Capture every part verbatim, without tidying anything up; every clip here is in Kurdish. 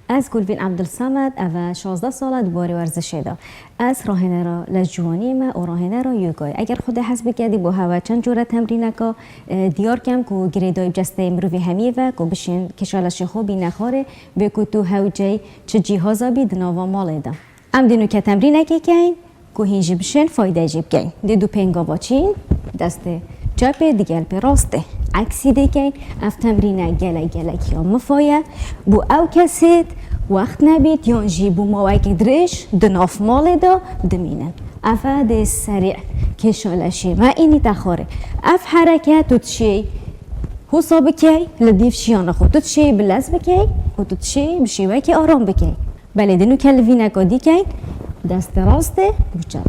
Ez Gulbîn Ebdilsemed, ev e şazdeh sala di barê werzişê de. Ez rahênera lezciwaniyê me û rahênera yogayê. Eger Xwedê hez bike, dê bo hewe çend cure temrîneka, e, diyar kem ku girêdayî bi cesteyê mirovê hemiyê ve ku bişên kêşa leşê xwe bîne xwarê, bê ku tu hewceyî çi cîhaza bî di nava malê de. Em dê nûke temrînekê keyin ku hîn jî bişên fayde jê bikeyin. Dê du pêngava çîn, destê çepê digel pê rastê eksî dê keyin. Ev temrîne gelek gelek ya mifa ye. Bo ew kesêt wext nebît yan jî bo mawekê dirêj di nav malê de dimînin. Ev e dê serî kêşa leşê me înîte xwarê. Ev hereke tu dişêy hosa bikey, li dîv şiyana xwe tu dişêy bi lez bikey û tu dişêy bi şêwekê aram bikey. Belê, dê nûke livîneka dî keyn, destê rastê û çep.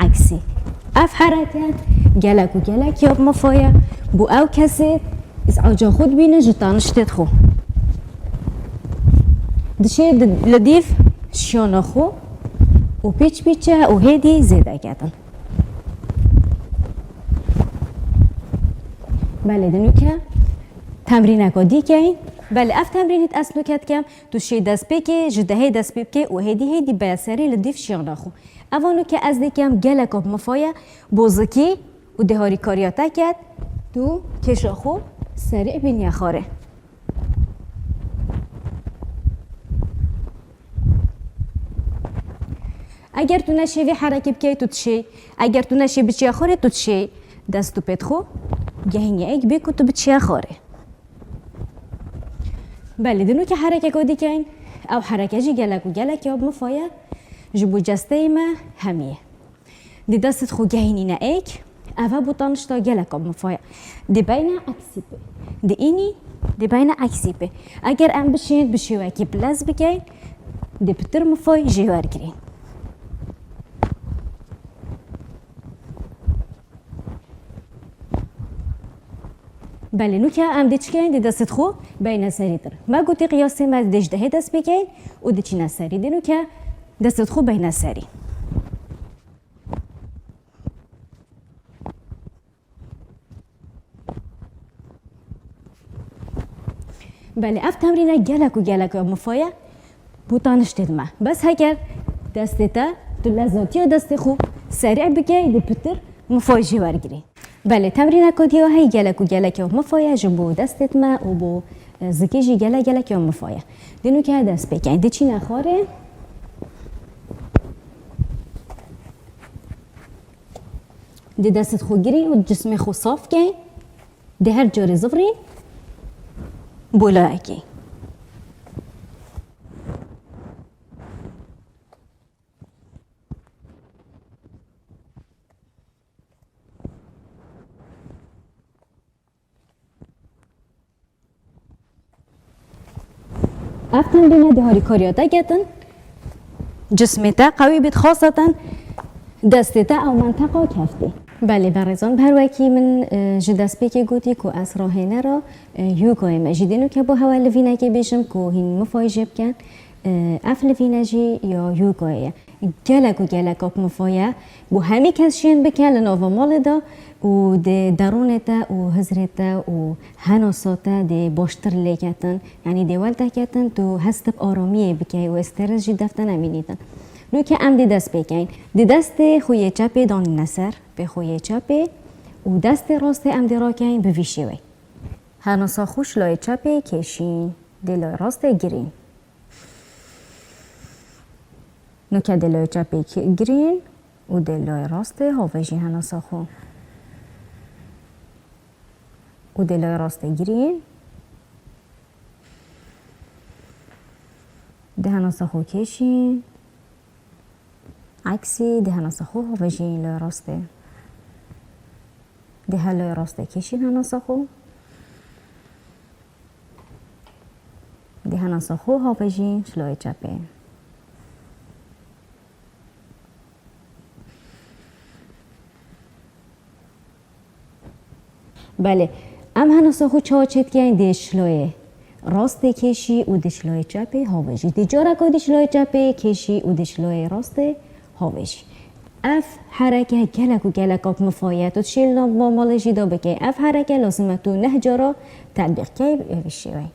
Eksî. Ev hereke gelek û gelek ya bi mifa ye. Bo ew kesê îz'aca xwe dibîne ji taniştêt xwe. Dişê di-, li dîv şiyana xwe û pîç pîç e û hêdî zêde ketin. Belê, dê nûke temrîneka dî keyn. Belê, ev temrînît ez nûke dikem. Tu şê destpêkê ji dehê dest pê bikê û hêdî hêdî beye serî li dîv şiyana xwe. Eva nûke ez dê kem geleka bi mifa ye, bo zikî û dê harîkariya te ket, tu kêşa xwe serî bîniye xwarê. Eger tu neşê vê herekê bikey, tu dişê. Eger tu neşê biçiye xwarê, tu dişê. Dest û pêt xwe gehînî ek bê ku tu biçiye xwarê. Belê, dê nûke herekeka dî keyn. Ew hereke jî gelek û gelek ya bi mifa ye. Ji bo cesteyê me hemî ye. Dê destêt xwe gehînîne ek. Ev e bo tanişta geleka bi mifa ye. Dê beyne eksî pê. Dê înî, dê beyne eksî pê. Eger em bişên bi şêwekî bi lez bikeyn, dê pitir mifa jê wergirîn. Belê, nûke em dê çi keyn, dê destêt xwe beyne serî tir. Me gotî qiyasê me dê ji dehê dest pê keyn û diçîne serî. Dê nûke destêt xwe beyne serî. Belê, ev temrîne gelek û gelek mifa ye. Bo taniştêt me. Bes heger destê te, tu lezatiya destê xwe serî bikey, dê pitir mifa jê wergirî. Belê, temrîneka diya heyî gelek û gelek ya mifa ye ji bo destêt me û bo, e, zikê jî gelek gelek ya mifa ye. Dê nûke dest pê keyn. Dê çîne xwarê. Dê destêt xwe girî û cismê xwe saf key. Dê her carê zivirî bo layekê. Ev temrîne dê harîkariya te ketin. Cismê te qewî bît, xaseten destê te ew menteqa keftê. Belê, berêzan, bi her wekî min, e, ji destpêkê gotî ku ez rahênera, e, yogayê me. Jî dê nûke bo hewe livînekê bêjim ku hîn mifa jê bikin. E, ev livîne jî ya yogayê ye. Gelek û gelek bi mifa ye. Bo hemî kes şên bike li nava malê de û di derûnê te û hizrê te û henasa te dê baştir lêketin. Yanî dê wel te ketin, tu hest bi aramiyê bikey û strès jî def te nemînîtin. Nûke em dê dest pê keyn. Dê destê xwe yê çepê danîne ser pê xwe yê çepê û destê rastê em dê rakeyn bi vî şêwey. Henasa xwe ji layê çepê kêşîn, dê layê rastê girîn. Nûke dê layê çepê ki-, girîn û dê layê rastê havejî henasa xwe. Û dê layê rastê girîn. Dê henasa xwe kêşîn. Eksî, dê henasa xwe havejîn layê rastê. Dê her layê rastê kêşîn henasa xwe. Dê henasa xwe havejîn ji layê çepê. Belê. Em henasa xwe çawa çêdikeyin, dê ji layê rastê kêşî û dê ji layê çepê havejî. Dê careka dî ji layê çepê kêşî û dê ji layê rastê havejî. Ev hereke gelek û gelek bi mifa ye. Tu dişê li nav malê jî de bikey. Ev hereke lazim e tu neh cara tetbîq key bi vî şêweyê.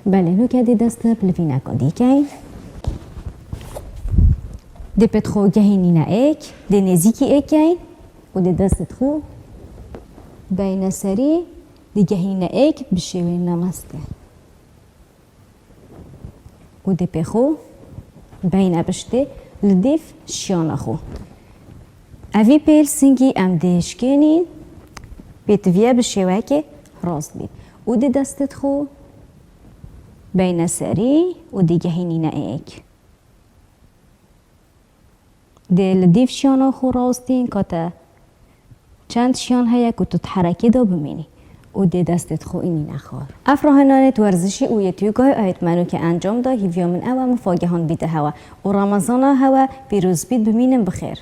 Belê, nûke dê dest bi livîneka dî keyn. Dê pêt xwe gehînîne êk, dê nêzîkî êk keyn û dê destê xwe beyne serî, dê gehînîne êk bi şêwê namaste. Û dê pê xwe beyne piştê li dîv şiyana xwe. Evî pêl singî em dê şikênîn, pêtiviye bi şêwekê rast bît. Û dê destê xwe beyne serî û dê gehînîne êk. Dê li dîv şiyana xwe rastîn, kate çend şiyan heye ku tu di herekê de bimînî û dê destê xwe înîne xwar. Ev rahinanê werzişî û yê tûgayê ayet meno ke encam da, hîviya min ew e min fagehan bîte hewe û Remezana hewe pîroz bît, bimînin bi xêr.